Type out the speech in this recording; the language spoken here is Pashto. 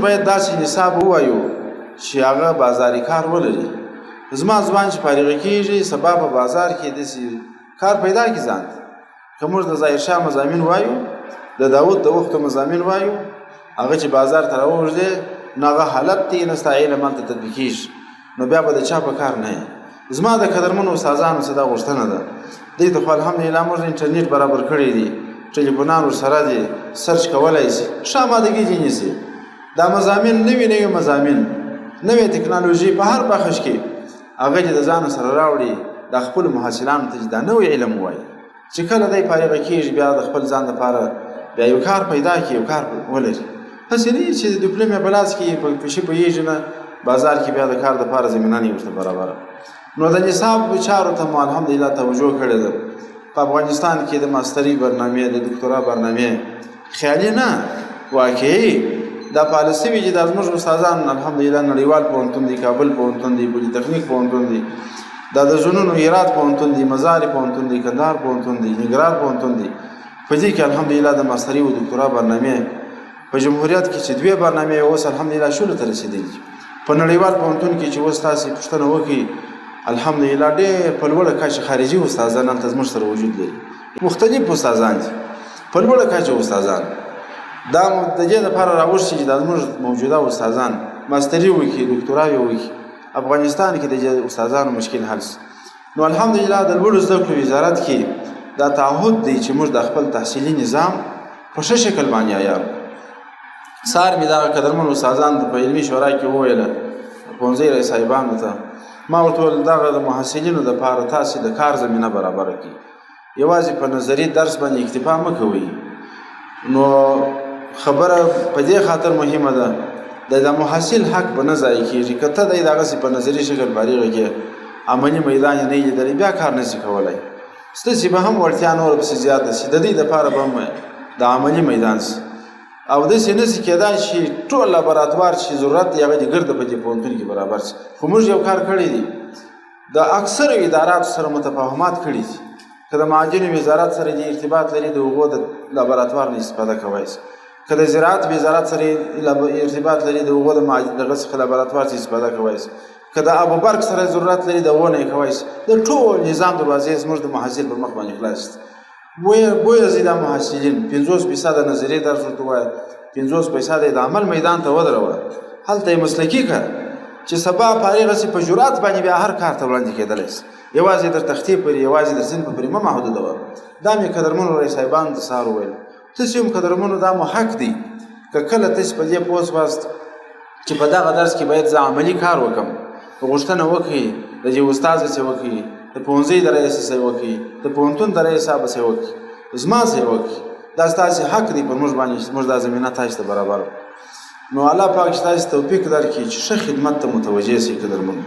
باید داسې نصاب ووایو چې هغه بازاري کار ولري. زما ځوان چې فارغ کېږي، سبا په بازار کې داسې کار پیدا کړي ځان ته. که موږ د ظاهر شاه مضامین وایو، د داود د وختو مضامین وایو، هغه چې بازار ته راووځي، نو هغه حالت دی، نه ستا علم هلته تطبیقېږي، نو بیا به د چا په کار نه یې. زما د قدرمنو استادانو څخه دا غوښتنه ده، دوی ته خو الحمدلله موږ انټرنیټ برابر کړی دی، ټلیفونان ورسره دي، سرچ کولای شي، ښه آمادګي دې نیسي. دا مضامین، نوي نوي مضامین، نوې تکنالوژي په هر بخش کې هغه دې د ځانه سره راوړي، دا خپلو محصلانو ته چې دا نوی علم ووایي، چې کله دی فارغه کېږي، بیا د خپل ځان لپاره بیا یو کار پیدا کړي، یو کار ولري. هسې نه چې دیپلوم یې په لاس کې په شي پوهېږي نه، بازار کې بیا د کار دپاره زمینه نه ورته برابره. نو د نصاب چارو ته مو الحمدلله توجه کړې ده. په افغانستان کې د ماستري برنامې، د دکتورا برنامې خیالي نه، واقعي دا پالیسي وي چې دا زموږ استادان الحمدلله نړیوال پوهنتون دی، کابل پوهنتون دی، پولیتخنیک پوهنتون دی، دا د زونونو هرات پوهنتون دی، مزار پوهنتون دی، کندهار پوهنتون دی، ننګرهار پوهنتون دی. په دې کې الحمدلله د ماستري او دکتورا برنامې په جمهوریت کې چې دوې برنامې اوس الحمدلله شلو ته رسېدلي دي. په نړیوال پوهنتون کې چې اوس تاسې پوښتنه وکړئ، الحمدلله ډېر په لوړه کچه خارجي استادان هلته زموږ سره وجود لري، مختلف استادان دي، په لوړه کچه استادان. دا د دې لپاره راوښتي چې دا زموږ موجوده استادان ماستري وکړي، دکتوراوې وکړي، افغانستان کې د استادانو مشکل حل شي. نو الحمدلله د لوړو زده کړو وزارت کې دا تعهد دی چې موږ د خپل تحصیلي نظام په ښه شکل باندې عیار کړو. سهار مې دغه قدرمن استادان ته په علمي شورا کې وویل، پوهنځي رئیس صاحبانو ته ما ورته وویل، دغه د محصلینو دپاره تاسې د کار زمینه برابره کړئ، یوازې په نظري درس باندې اکتفا مه کوئ. نو خبره په دې خاطر مهمه ده، د محصل حق به نه ضایع کېږي. که ته دی دغسې په نظري شکل فارغه کې، عملي میدان یې نه لیدلی، بیا کار نه شي کولی. ستاسې به هم وړتیا نوره پسې زیاته شي، د دې دپاره به هم د عملي میدان شي. او داسې نه شي کېدای چې ټول لابراتوار چې ضرورت دی هغه دې ګرده په دې پوهنتون کې برابر شي. خو موږ یو کار کړی دی، د اکثرو اداراتو سره مو تفاهمات کړي دي. که د معادنو وزارت سره دې ارتباط لري، د هغو د لابراتوار نه استفاده کوی شي. که د زراعت وزارت سره ارتباط لري، د هغو د دغه څخه لابراتوار څخه استفاده کوی شي. که د ابو برق سره ضرورت لري، د هغو نه یې کوی شي. د ټول نظام دروازې زموږ د محصل پر مخ باندې خلاص دي. بویه ځي دا محصلین 50% نظریې درس ورته ووایه، 50% یې د عمل میدان ته ودروه، هلته یې مسلکي کړه چې سبا فارغه سي، په جرأت باندې بیا هر کار ته وړاندې کېدلی سي. یوازې در تختې پورې، یوازې در صنف پورې مه محدودوه. دا مې قدرمنو رئیس صاحبانو ته سهار وویل، تاسې هم قدرمنو دا مو حق دی، که کله تاسې په دې پوه سواست چې په دغه درس کې باید زه عملي کار وکړم، غوښتنه وکړئ، د دې استاد څخه وکړئ، د پوهنځي د رئیس څخه وکړئ، د پوهنتون د رئیس صاحب څخه وکړئ، زما څخه وکړئ. دا ستاسې حق دی پر موږ باندې چې موږ دا زمینه تاسو ته برابر. نو الله پاک چې تاسو توفیق درکړي چې ښه خدمت ته متوجه شئ قدرمنو.